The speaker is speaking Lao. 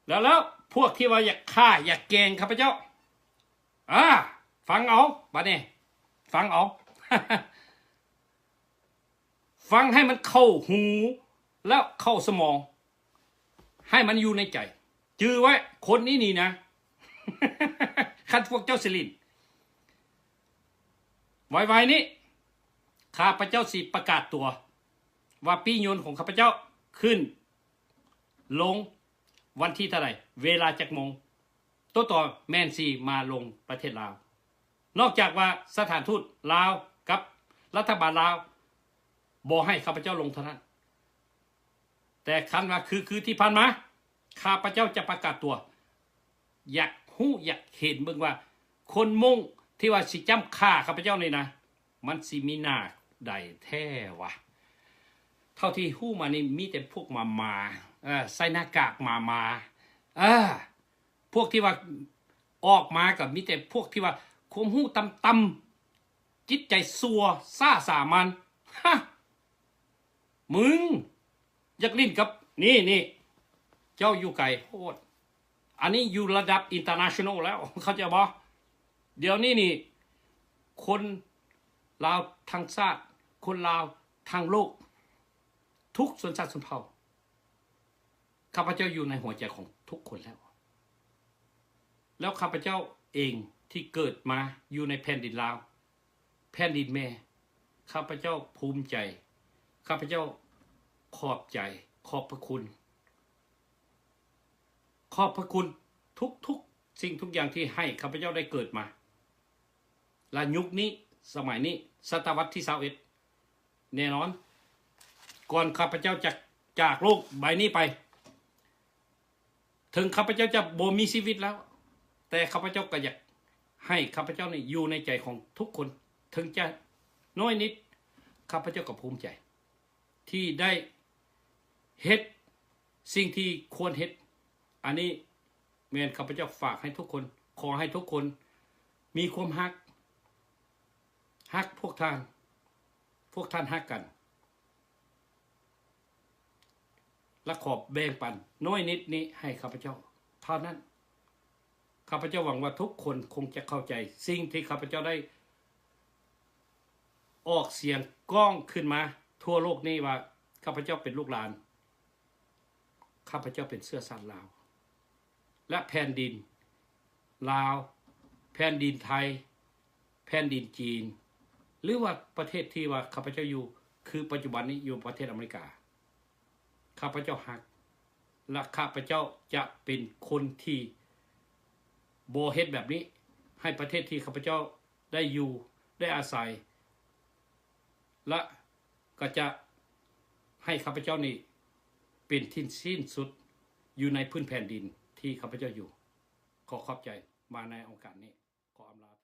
ແລ້ວ ແລ້ວພວກທີ່ວ່າຢາກຂ້າ ຢາກແກງຂ້າພະເຈົ້າ ອາ ຟັງເອົາ ບາດນີ້ ຟັງເອົາ ຟັງໃຫ້ມັນເຂົ້າຫູ ແລ້ວເຂົ້າສະໝອງ ໃຫ້ມັນຢູ່ໃນໃຈ. ຈື່ໄວ້ ຄົນນີ້ນີ້ນະ ຄັນພວກເຈົ້າຊິຫຼິ້ນ ໄວໆນີ້ ຂ້າພະເຈົ້າຊິປະກາດຕົວວ່າປີ້ຍົນຂອງຂ້າພະເຈົ້າຂຶ້ນລົງວັນທີເທົ່າໃດ ເວລາຈັກໂມງ ໂຕຕໍ່ແມ່ນຊິມາລົງປະເທດລາວ ນອກຈາກວ່າສະຖານທູດລາວກັບລັດຖະບານລາວບໍ່ໃຫ້ຂ້າພະເຈົ້າລົງເທົ່ານັ້ນ. ແຕ່ຄັນວ່າຄື ຄືທີ່ຜ່ານມາ ຂ້າພະເຈົ້າຈະປະກາດຕົວ ຢາກຮູ້ຢາກເຫັນເບິ່ງວ່າ ຄົນມົ້ງທີ່ວ່າຊິຈ້ຳຂ້າຂ້າພະເຈົ້ານີ້ນະ ມັນຊິມີໜ້າໃດແທ້ວະ? ເທົ່າທີ່ຮູ້ມານີ້ມີແຕ່ພວກໝາໆ ເອີ ໃສ່ໜ້າກາກໝາໆ ເອີ ພວກທີ່ວ່າອອກມາກໍມີແຕ່ພວກທີ່ວ່າຄວາມຮູ້ຕ່ຳໆ ຈິດໃຈຊົ່ວຊ້າສາມັນ. ຮະ! ມຶງຢາກຫຼິ້ນກັບ ນີ້ ນີ້ ເຈົ້າຢູ່ໄກໂພດ. ອັນນີ້ຢູ່ລະດັບ international ແລ້ວ ເຂົ້າໃຈບໍ່? ດຽວນີ້ນີ້ ຄົນລາວທັງຊາດ ຄົນລາວທັງໂລກ ທຸກຊົນຊາດຊົນເຜົ່າ ຂ້າພະເຈົ້າຢູ່ໃນຫົວໃຈຂອງທຸກຄົນແລ້ວ ແລ້ວຂ້າພະເຈົ້າເອງທີ່ເກີດມາຢູ່ໃນແຜ່ນດິນລາວ ແຜ່ນດິນແມ່ ຂ້າພະເຈົ້າພູມໃຈ ຂ້າພະເຈົ້າຂອບໃຈ ຂອບພະຄຸນ ຂອບພະຄຸນທຸກໆສິ່ງທຸກຢ່າງທີ່ໃຫ້ຂ້າພະເຈົ້າໄດ້ເກີດມາ ລະຍຸກນີ້ ສະໄໝນີ້ ສະຕະວັດທີຊາວເອັດ ແນ່ນອນ ກ່ອນຂ້າພະເຈົ້າຈະຈາກໂລກໃບນີ້ໄປ ເຖິງຂ້າພະເຈົ້າຈະບໍ່ມີຊີວິດແລ້ວ ແຕ່ຂ້າພະເຈົ້າກໍຢາກໃຫ້ຂ້າພະເຈົ້ານີ້ຢູ່ໃນໃຈຂອງທຸກຄົນ ເຖິງຈະນ້ອຍນິດ ຂ້າພະເຈົ້າກໍພູມໃຈ ທີ່ໄດ້ເຮັດສິ່ງທີ່ຄວນເຮັດ. ອັນນີ້ແມ່ນຂ້າພະເຈົ້າຝາກໃຫ້ທຸກຄົນ ຂໍໃຫ້ທຸກຄົນມີຄວາມຮັກ ຮັກພວກທ່ານ ພວກທ່ານຮັກກັນ ແລະ ຂໍແບ່ງປັນໜ້ອຍນິດນີ້ໃຫ້ຂ້າພະເຈົ້າເທົ່ານັ້ນ. ຂ້າພະເຈົ້າຫວັງວ່າທຸກຄົນຄົງຈະເຂົ້າໃຈສິ່ງທີ່ຂ້າພະເຈົ້າໄດ້ອອກສຽງກ້ອງຂຶ້ນມາທົ່ວໂລກນີ້ວ່າ ຂ້າພະເຈົ້າເປັນລູກຫຼານ ຂ້າພະເຈົ້າເປັນເຊື້ອຊາດລາວ ແລະ ແຜ່ນດິນລາວ ແຜ່ນດິນໄທ ແຜ່ນດິນຈີນ ຫຼືວ່າປະເທດທີ່ວ່າຂ້າພະເຈົ້າຢູ່ ຄືປັດຈຸບັນນີ້ຢູ່ປະເທດອາເມລິກາ ຂ້າພະເຈົ້າຮັກ ແລະ ຂ້າພະເຈົ້າຈະເປັນຄົນທີ່ບໍ່ເຮັດແບບນີ້ ໃຫ້ປະເທດທີ່ຂ້າພະເຈົ້າໄດ້ຢູ່ ໄດ້ອາໄສ ແລະ ກໍຈະໃຫ້ຂ້າພະເຈົ້ານີ້ເປັນທີ່ສິ້ນສຸດຢູ່ໃນພື້ນແຜ່ນດິນທີ່ຂ້າພະເຈົ້າຢູ່. ຂໍຂອບໃຈ ມາໃນໂອກາດນີ້ ຂໍອຳລາ.